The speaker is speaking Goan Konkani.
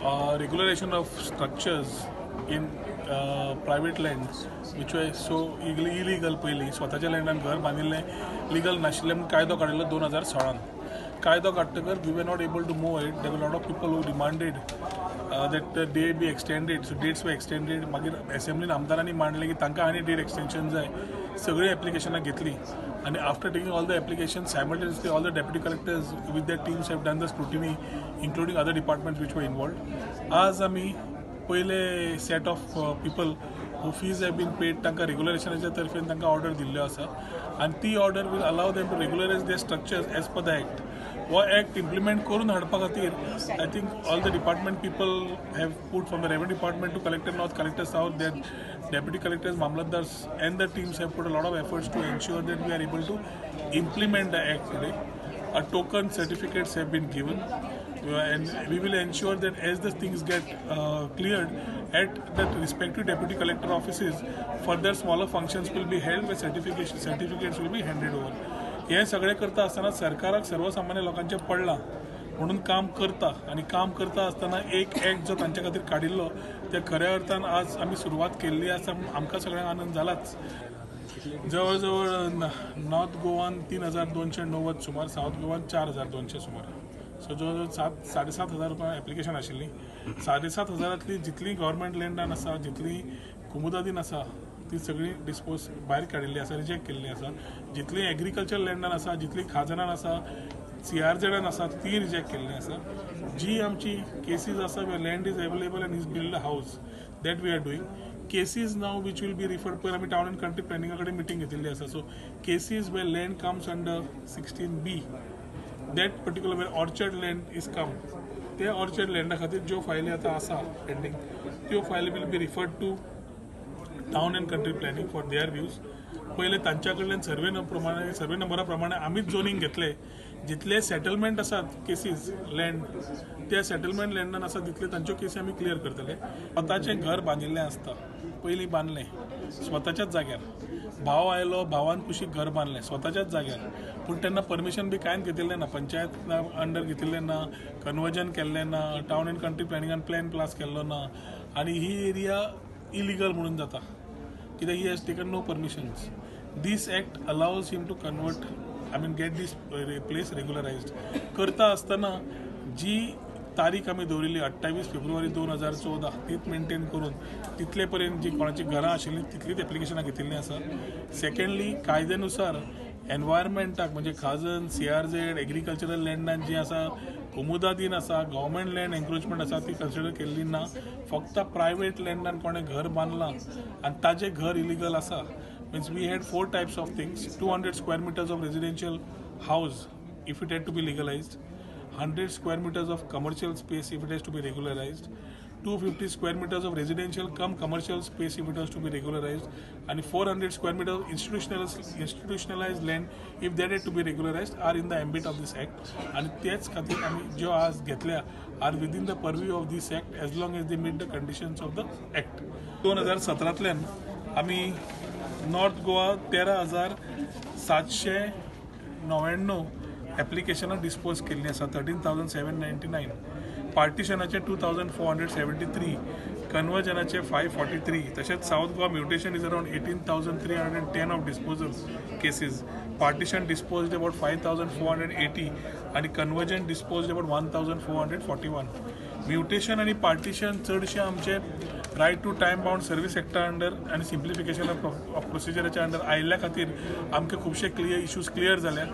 Regularization of structures in private land which were so illegal. पयलीं स्वताच्या लँडान घर बांदिल्लें लिगल नाशिल्लें म्हूण कायदो काडिल्लो 2016. कायदो काडटकर we were not able to move it. There lot of people who demanded that the day be extended, so dates were extended. मागीर एसेंब्लीन आमदारांनी मांडलें की तांकां आनी डेट एक्सटेन्शन जाय. सगळीं एप्लिकेशनां घेतलीं आनी after taking all the application, simultaneously all the deputy collectors with their teams have done the scrutiny, including other departments which were involved. आज आमी पयले set of people who fees have been paid, तांकां रेग्युलरायझेशनाच्या तर्फेन तांकां ऑर्डर दिल्ल्यो आसा आनी ती order will allow them to regularize their structures as per the act. हो एक्ट इम्प्लिमेंट करून हाडपा खातीर I think all the department people have put, from the revenue department to collector north, collector south, their deputy collectors, mamlatdars and the teams have put a lot of efforts to ensure that we are able to implement the act today. A token certificates have been given and we will ensure that as the things get cleared at the respective deputy collector offices, further smaller functions will be held where certification certificates will be handed over. हे सगळें करता आसतना सरकाराक सर्वसामान्य लोकांचें पडलां म्हणून काम करता आनी काम करता आसतना एक एक्ट जो तांच्या खातीर काडिल्लो ते खऱ्या अर्थान आज आमी सुरवात केल्ली आसा म्हणून आमकां सगळ्यांक आनंद जालाच. जवळ जवळ नॉर्थ गोवान 3290 सुमार, सावथ गोवान 4200 सुमार, सो जवळ जवळ 7,500 रुपया एप्लिकेशन आशिल्लीं. 7,500तलीं जितलीं गव्हर्मेंट लँडान आसा, जितलीं कुमुदादीन आसा, ती सगळीं डिस्पोज भायर काडिल्ली आसा, रिजेक्ट केल्ली आसा. जितलीं एग्रीकल्चर लँडान आसा, जितलीं खाजनान आसा, सीआरझेडान आसा, ती रिजेक्ट केल्ली आसा. जी आमची केसीस आसा where land is available and is build a house, that we are doing. Cases now which will be referred, पयर आमी टावन अँड कंट्री प्लॅनिंगा कडेन मिटींग घेतिल्ली आसा. So cases where land comes under 16B, that particular where orchard land is come, ते ऑर्चर्ड लँडा खातीर ज्यो फायली आतां आसा पेंडींग, त्यो फायली will be referred to town and country planning for their views. पयले तांच्या कडल्यान सर्वे प्रमाणे, सर्वे नंबरा प्रमाणे आमीच झोनींग घेतले. जितले सेटलमेंट आसात केसीस लँड, त्या सेटलमेंट लँडान आसा तितले तांच्यो केसी आमी क्लियर करतले. स्वताचें घर बांदिल्लें आसता, पयलीं बांदलें स्वताच्याच जाग्यार, भाव आयलो, भावान कुशीक घर बांदलें स्वताच्याच जाग्यार, पूण तेन्ना परमिशन बी कांयच घेतिल्लें ना, पंचायत अंडर घेतिल्लें ना, कन्वर्जन केल्लें ना, टावन अँड कंट्री प्लॅनिंगान प्लॅन पास केल्लो ना आनी ही एरिया इलिगल म्हणून जाता कित्याक he has taken no permissions. This act allows him to convert, I mean, get this place regularized. करता आसतना जी तारीख आमी दवरिल्ली 28 फेब्रुवारी 2014, तीच मेंटेन करून तितले पर्यंत जी कोणाची घरां आशिल्लीं तितलीच एप्लिकेशनां घेतिल्लीं आसा. सेकंडली, कायद्यानुसार एनवायरमेंटाक म्हणजे खाजन, सीआरझेड, एग्रीकल्चरल लँडान जी आसा, कोमुदादीन आसा, गव्हर्मेंट लँड एन्क्रोचमेंट आसा, ती कन्सिडर केल्ली ना. फक्त प्रायवेट लँडान कोणें घर बांदलां आनी ताजें घर इलिगल आसा, means we had four types of things: 200 square meters of residential house if it had to be legalized, 100 square meters of commercial space if it has to be regularized, 250 square meters of residential cum commercial space if it has to be regularized, and 400 square meters of institutionalized land if that had to be regularized are in the ambit of this act. आणि तेच खातीर आमी ज्यो आज घेतल्या are within the purview of this act as long as they meet the conditions of the act. 2017तल्यान आमी नॉर्थ गोवा 13,799 एप्लिकेशनां डिस्पोज केल्लीं आसा, 13,799. पार्टिशनाचे 2473, कन्वर्जनाचे 543. तशेंच South Goa mutation is around 18,310 of disposal cases. Partition disposed about 5480 आनी conversion disposed about 1441. Mutation आनी पार्टिशन चडशे आमचे right to time bound service एक्टा अंडर आनी सिम्प्लिफिकेशन ऑफ प्रोसिजराच्या अंडर आयिल्ल्या खातीर आमकां खुबशे क्लियर इश्यूज क्लियर जाल्या.